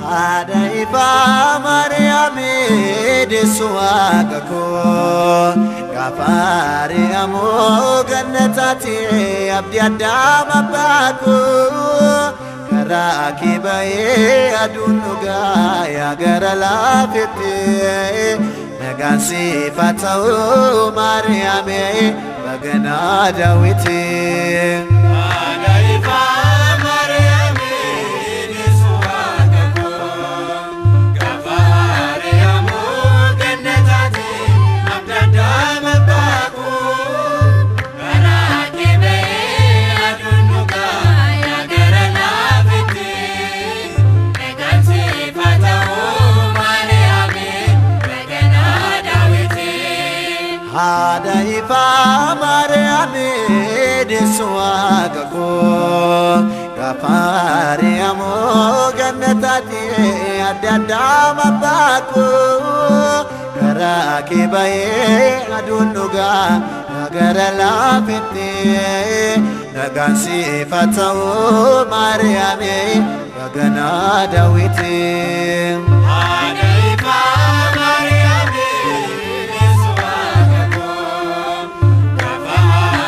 Haadha ifaa Maariyaamii deessu waaqa koo gaafa ari'amoo gannataati abdii addaam abbaa koo karaa kee ba'ee aduun dhugaa yaa gara laafetti nagaan siif haa ta'u Maariyaamii baganaa daawwiti. Haadha ifaa Maariyaamii deessu waaqa koo gaafa ari'amoo gannataati abdii addaam abbaa koo karaa kee ba'ee aduun dhugaa yaa gara laafetti nagaan siif haa ta'u Maariyaamii baganaa daawwiti. Haadha ifaa Maariyaamii deessu waaqa koo gaafa ari'amoo gannataati adda addaam abbaa koo karaa kee ba'ee aduun dhugaa yaa gara laafetti nagaan siif haa ta'u Maariyaamii baganaa daawwiti. Haadha ifaa Maariyaamii deessu waaqa koo gaafa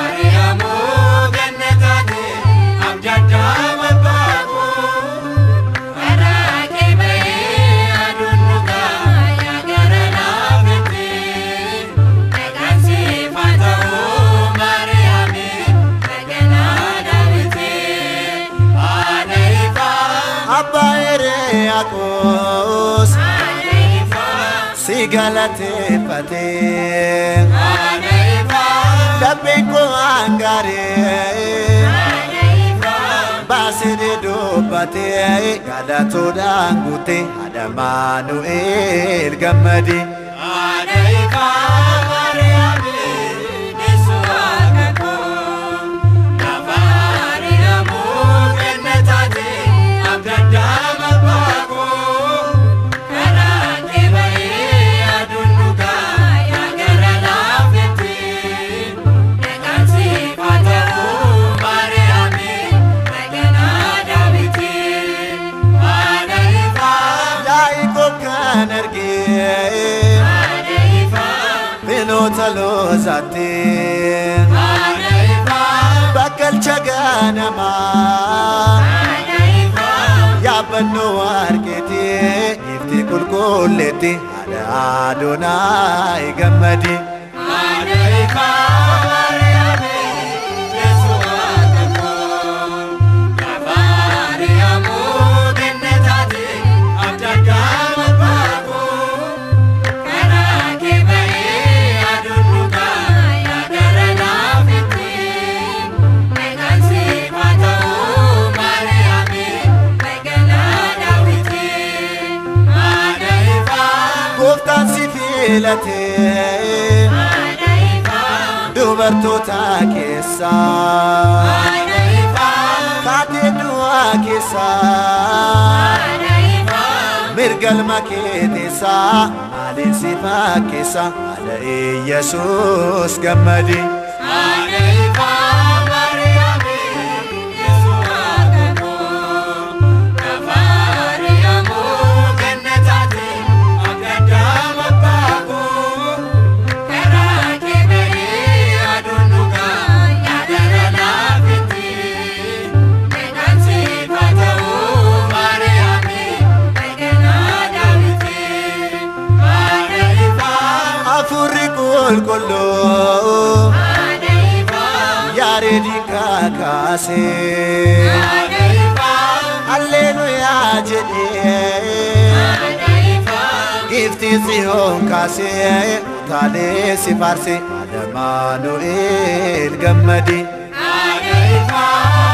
ari'amoo gannataati abdii addaam abbaa koo karaa kee ba'ee aduun dhugaa yaa gara laafetti nagaan siif haa ta'u Maariyaamii baganaa daawwiti. Haadha ifaa. Abbaa Hiriyaaqoos Haadha ifaa. si galateeffatee Haadha ifaa. lapheen koo hangaaree Haadha ifaa. baasee dubbatee galatoodhaan guute haadha Maanu'eel gammadi. Haadha ifaa Maariyaamii deessu waaqa koo gaafa ari'amoo gannataati abdii addaam abbaa koo karaa kee ba'ee aduun dhugaa yaa gara laafetti nagaan siif haa ta'u Maariyaamii baganaa daawwiti. Haadha ifaa. Yaa'ikoob kan argee Haadha ifaa. finoota loozaatti Haadha ifaa. bakkalcha ganamaa. Haadha ifaa. Yaabbannoo warqeeti ifti qulqulleetti haadha Adonaay gammadi. Haadha ifaa Maariyaamii deessu waaqa koo gaafa ari'amoo gannataati abdii addaam abbaa koo karaa kee ba'ee aduun dhugaa yaa gara laafetti nagaan siif haa ta'u Maariyaamii baganaa daawwiti. Haadha ifaa. Gooftaan si filatee Haadha ifaa. dubartoota keessaa Haadha ifaa. kaatee du'aa keessaa Haadha ifaa. mirga ilma kee teessaa maaliin si fakkeessa haadha Iyyasuus gammadi. Haadha ifaa Maariyaamii deessu waaqa koo gaafa ari'amoo gannataati abdii addaam abbaa koo karaa kee ba'ee aduun dhugaa yaa gara laafetti nagaan siif haa ta'u Maariyaamii baganaa daawwiti. Haadha ifaa. Hafuurri qulqulluu Haadha ifaa. Yaareedii kakaasee Haadha ifaa. Alleluuyaa jedhee Haadha ifaa. giiftii tsiyoon kaasee utaalee si faarse haadha Maanu'eel gammadi. Haadha ifaa